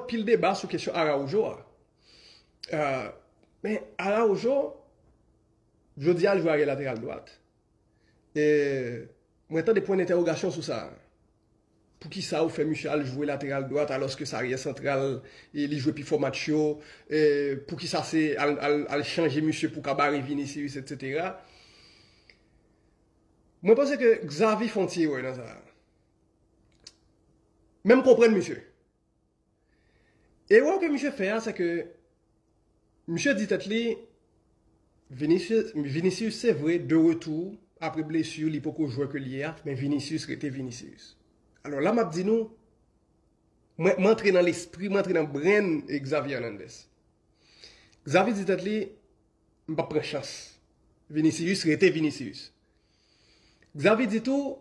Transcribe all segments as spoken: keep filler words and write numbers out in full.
Anpil deba sou kesyon Araujo a. Euh, men Araujo, jodi a, l jwe aryè lateral dwat. E mwen tande pwen entèwogasyon sou sa. Poukisa ou fè misye al jwe lateral dwat alòske se aryè santral e li jwe pi fò match yo? E poukisa se al, al, al chanje misye pou kabare Vinicius, etsetera? Mwen panse ke Xavi fè yon ti erè nan sa. Men m konprann misye. Erè ke misye fè a, se ke misye di tèt li, Vinicius, Vinicius se vre, de retou, apre blesi, li poko jwè ke l ye a, men Vinicius rete Vinicius. Alò la, m ap di nou, mwen, mwen antre nan lespri, mwen antre nan brenn Xavi Hernandez. Xavi di tèt li, m p ap pran chans. Vinicius rete Vinicius. Xavi di tou,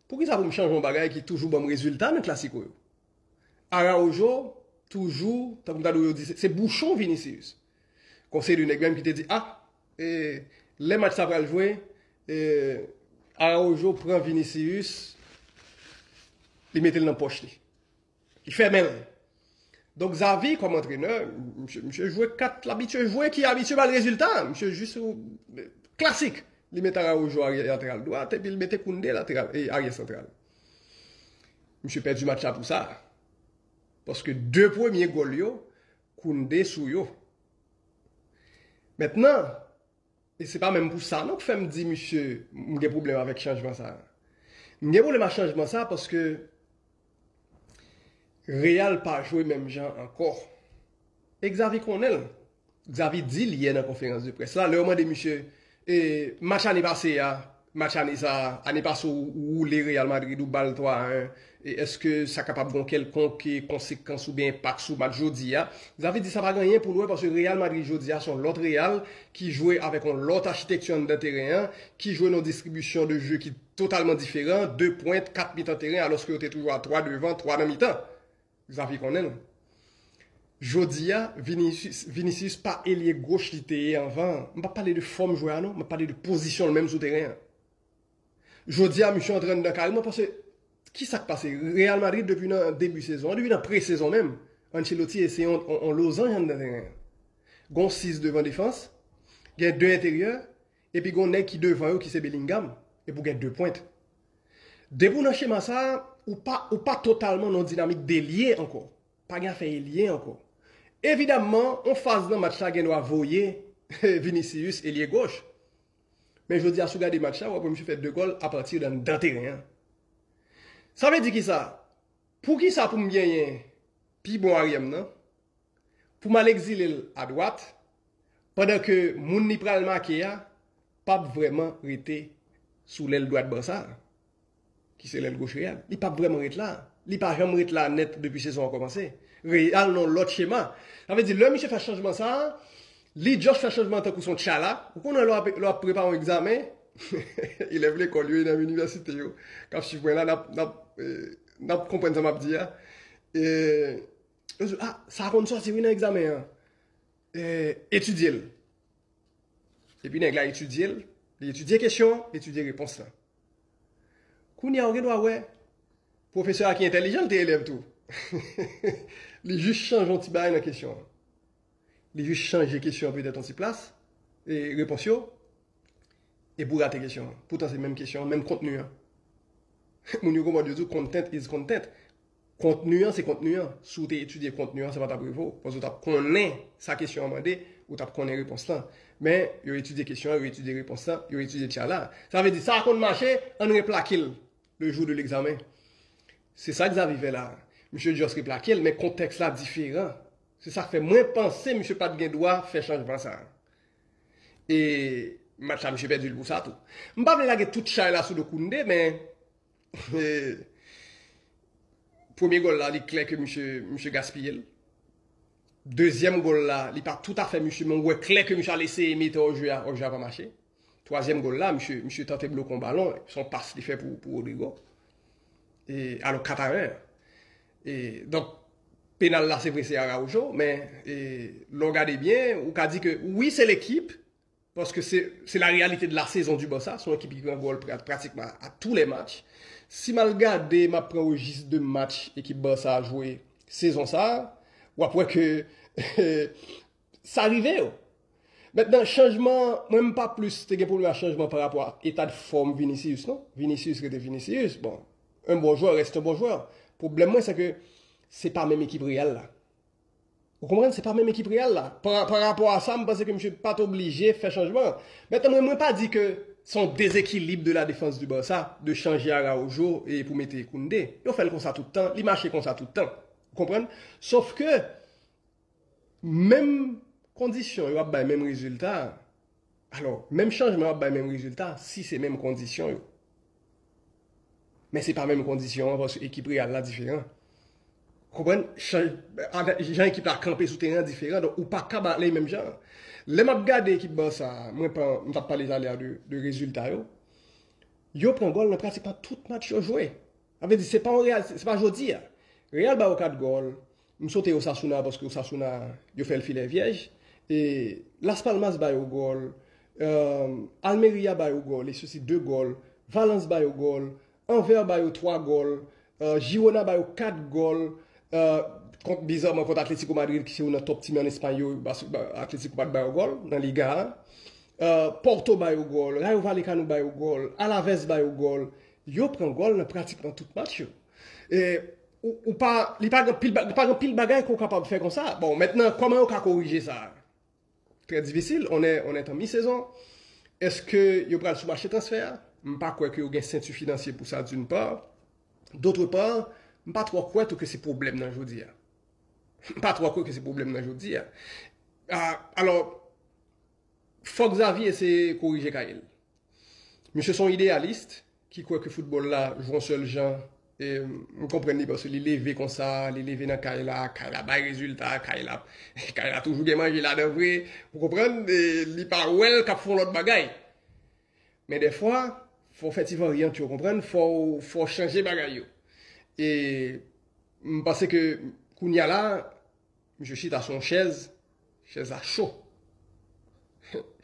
poukisa pou m chanje yon bagay ki toujou ban m rezilta nan klasiko yo? Araujo, toujou, tankou m ta di w, yo di, se, se bouchon Vinicius. Gon seri de nèg menm ki te di, ah, e, lè match sa pral jwe, e, Araujo pran Vinicius, li mete l nan pòch li. Li fèmen l. Donk, Xavi, kòm antrenè, misye, misye jwe kat l abitye jwe, ki abitye ba l rezilta. Misye jis, klasik. Li mete Araujo aryè lateral dwat, epi l mete Koundé lateral, e, aryè santral. Misye pèdi match la pou sa. Paske de premye gòl yo, Koundé sou yo. Mentnan, e se pa menm pou sa non k fè m di misye, m gen pwoblèm avèk chanjman sa. M gen pwoblèm ak chanjman sa paske Real pa jwe menm jan ankò. E Xavi konnen l. Xavi di l yè nan konferans de près la, lè yo mande misye, e, match ane pase a, match ane sa a, ane pase ou, ou woule Real Madrid, ou ba l twa a en, e èske sa kapab gon kèlkonk, e, konsekans oubyen enpak sou match jodi a? Xavi di sa pa gen anyen pou l wè, paske Real Madrid jodi a se yon lòt Real ki jwe avèk yon lòt achitekti anndan teren an, ki jwe nan yon distribisyon de je ki totalman diferan, de pwent, kat mitan teren, alòske yo te toujou a twa devan, twa nan mitan. Xavi konnen l. Jodi a, Vinicius, Vinicius pa elye goch li te ye anvan. M p ap pale de fòm jwè a non, m ap pale de pozisyon l menm sou teren an. Jodi a, misye antre anndan kare mwen, paske ki sa k pase? Real Madrid depi nan debi sezon an, depi nan pre-sezon menm, Ancelotti eseye yon, yon, yon lozanj anndan teren an. Gon sis devan defans, gen de enteryè, epi gon nèg ki devan yo ki se Bellingham, epi w gen de pwent. Depi w nan chema sa a, ou pa, ou pa totalman nan yon dinamik de elye ankò. Pa gen afè elye ankò. Evidamman, yon faz nan match la gen dwa voye Vinicius elye goch. Men jodi a, si w gade match la, w ap wè misye fè de gòl apati de anndan teren an. Sa vle di kisa? Poukisa pou m genyen pi bon aryè m nan, pou m al egzile l adwat, pandan ke moun li pral make a p ap vrèman rete sou lèl dwat Barça a, ki se lèl goch Real. Li p ap vrèman ret la. Li pa janm ret la nèt depi sezon an kòmanse. Real nan lòt chema. Sa vle di, lè misye fè chanjman sa a, li just fè chanjman an tankou se yon tchala. Ou konnen lè w ap, lè w ap prepare yon egzamen, elèv lekòl yo e nan inivèsite yo k ap swiv mwen la, n ap, n ap, eh, n ap konprann sa m ap di a. Eh, yo di, ah, sa konn sòti wi nan egzamen an. Eh, etidye l. Epi nèg la etidye l, li etidye kesyon an, li etidye repons lan. Kounye a, ou gen dwa wè, pwofesè a ki entèlijan, l te elèv tou. Li jis chanje yon ti bagay nan kesyon an. Li jis chanje kesyon an petèt yon ti plas, e repons yo, epi w rate kesyon an. Poutan se menm kesyon an, menm kontni an. Moun yo konprann yo di w content is content. Kontni an se kontni an. Si w te etidye kontni an, sa pa t ap rive w. Paske w t ap konnen sa kesyon an mande, ou t ap konnen repons lan. Men, yo etidye kesyon an, yo etidye repons lan, yo etidye tchala. Sa vle di, sa a konn mache, ann replake l le jour de l'examen. Se sa Xavi fè la. Misye just replake l, men kontèks la diferan. Se sa k fè mwen panse misye pa t gen dwa fè chanjman sa a. E match la, misye pèdi l pou sa tou. M pa vle lage tout chay la sou do Koundé, men, eh, premye gòl la, li klè ke misye, misye gaspiye l. Dezyèm gòl la, li pa toutafè misye, men w wè klè ke misye al eseye mete w jwe a, w jwe a pa mache. Twazyèm gòl la, misye, misye tante bloke yon balon, se yon pas li fè pou, pou Rodrygo. E, alò, kat a en. E, donk, penal la, se vre, se Araujo, men, e, lè w gade byen, ou ka di ke, wi, se lekip, paske se, se la réalité de la saison du Barça, se yon ekip ki pran gòl pra-, pratikman a tou lè match. Si m al gade, m ap pran rejis de match ekip Barça a jwe sezon sa, w ap wè ke sa rive yo. Mentnan, chanjman, mwen m pa plis te gen pwoblèm ak chanjman pa rapò a eta de fòm Vinicius, non? Vinicius rete Vinicius. Bon, un bon joueur reste un bon joueur. Pwoblèm mwen, se ke se pa menm ekip Real la. Ou konprann? Se pa menm ekip Real la. Pa, pa rapò a sa, m panse ke misye pa t oblije fè chanjman. Mentnan, mwen, mwen pa di ke se yon dezekilib de la defense du Barça de chanje Araujo e pou mete Koundé. Yo fè l konsa tout tan, li mache konsa tout tan. Ou konprann? Sof ke menm kondisyon yo ap bay menm rezilta. Alò, menm chanjman yo ap bay menm rezilta si se menm kondisyon yo. Men se pa menm kondisyon an paske ekip Real la diferan. Konprann? Chan- Jan ekip la kanpe sou teren an diferan, donk ou pa ka bale menm jan. Lè m ap gade ekip Barça, mwen pa, m t ap pale talè a de, de rezilta yo. Yo pran gòl nan pratikman tout match yo jwe. Sa vle di, se pa yon Real, se pa jodi a. Real ba yo kat gòl. M sote Osasuna paske Osasuna, yo fè l filè vyèj. E Las Palmas ba yo gòl. Euh, Almeria ba yo gòl. E sesi de gòl. Valence ba yo gòl. Anvè ba yo twa gòl. Euh, Girona ba yo kat gòl. Euh, kont, bizarman, kont Atletico Madrid, ki se youn nan top team an Espay yo, Atletico pa t ba yo gòl nan Liga a. Euh, Porto ba yo gòl. Rayo Vallecano ba yo gòl. Alaves ba yo gòl. Yo pran gòl nan pratikman tout match yo. E, ou, ou pa, li pa gen pil, ba- li pa gen pil bagay ke w kapab fè konsa. Bon, mentnan, kòman yo ka korije sa? Trè difisil, on est, on est en mi-saison. Èske yo pral sou mache transfè a? M pa kwè ke yo gen senti finansye pou sa, d'une part. D'autre part, m pa twò kwè tou ke se pwoblèm nan jodi a. M pa twò kwè ke se pwoblèm nan jodi a. Ah, alò, fòk Xavi eseye korije kay li. Misye se yon ideyalis ki kwè ke foutbòl la jwe yon sèl jan. E m konprann li paske li leve konsa, li leve nan kay la, kay la bay rezilta, kay la, kay la toujou gen manje ladan vre. Ou konprann? E li pa wè l k ap fè yon lòt bagay. Men dèfwa, fò w fè ti varyant yo, konprann? Fò w, fò w chanje bagay yo. E m panse ke kounye a la, misye chita sou yon chèz, chèz la cho.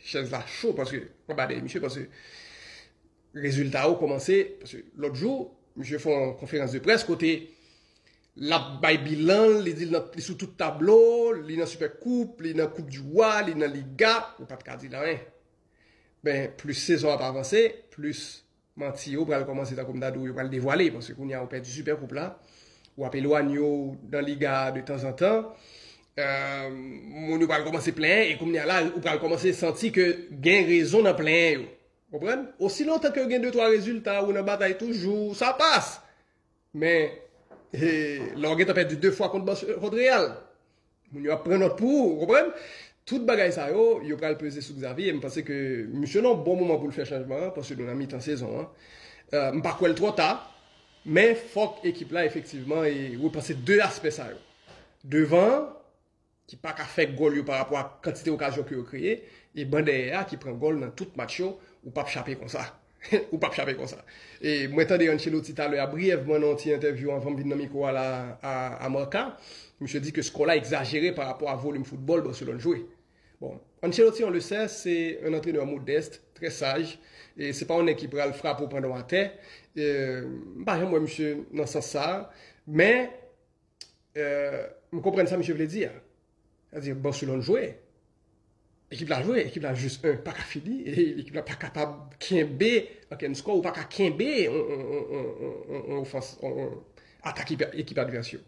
Chèz la cho, paske, anba dèyè misye, paske rezilta yo kòmanse, paske lòt jou, misye fè yon konferans de près kote l ap bay bilan l, li di l nan, li sou tout tablo, li nan Super Coupe, li nan Coupe du Roi, li nan Liga, ou pa t ka di l anyen. Men, plis sezon ap avanse, plis manti yo pral kòmanse, tankou m ta di w, yo pral devwale, paske kounye a ou pèdi Super Coupe la, w ap elwanye w nan Liga a de tanzantan. Euh, moun yo pral kòmanse plenyen, e kounye a la, ou pral kòmanse santi ke gen rezon nan plenyen yo. Konprann? Osi lontan ke gen de twa rezilta, ou nan batay toujou, sa pas. Men, e, lè w gentan pèdi de fwa kont Barce- kont Real, moun yo ap pran nòt pou ou, ou konprann? Tout bagay sa yo, yo pral peze sou Xavi, e m panse ke misye nan yon bon moman pou l fè chanjman an, paske nou nan mitan sezon an. Euh, m pa kwè l twò ta, men fòk ekip la efektivman e repanse de aspè sa yo. Devan an, ki pa ka fè gòl yo pa rapò a kantite okazyon ke yo kreye, e ban dèyè a ki pran gòl nan tout match yo, ou p ap chape konsa. Ou p ap chape konsa. E mwen tande Ancelotti talè a briyèvman nan yon ti entèvyou anvan m vin nan mikwo a la a, a Marca. Misye di ke skò la egzajere pa rapò a volim foutbòl Barcelone jwe. Bon, Ancelotti, on le sait, c'est un entraîneur modeste, très sage, e se pa yon nèg ki pral frape w pandan w atè. E, m pa janm wè misye nan sans sa a, men euh, m konprann sa misye vle di a. Sètadi, Barcelone jwe. Ekip la jwe, ekip la jis en, pa ka fini, e ekip la pa kapab kenbe ankenn skò, ou pa ka kenbe on, on, on, on, on, on ofans, on, on atak ekip, ekip advès yo.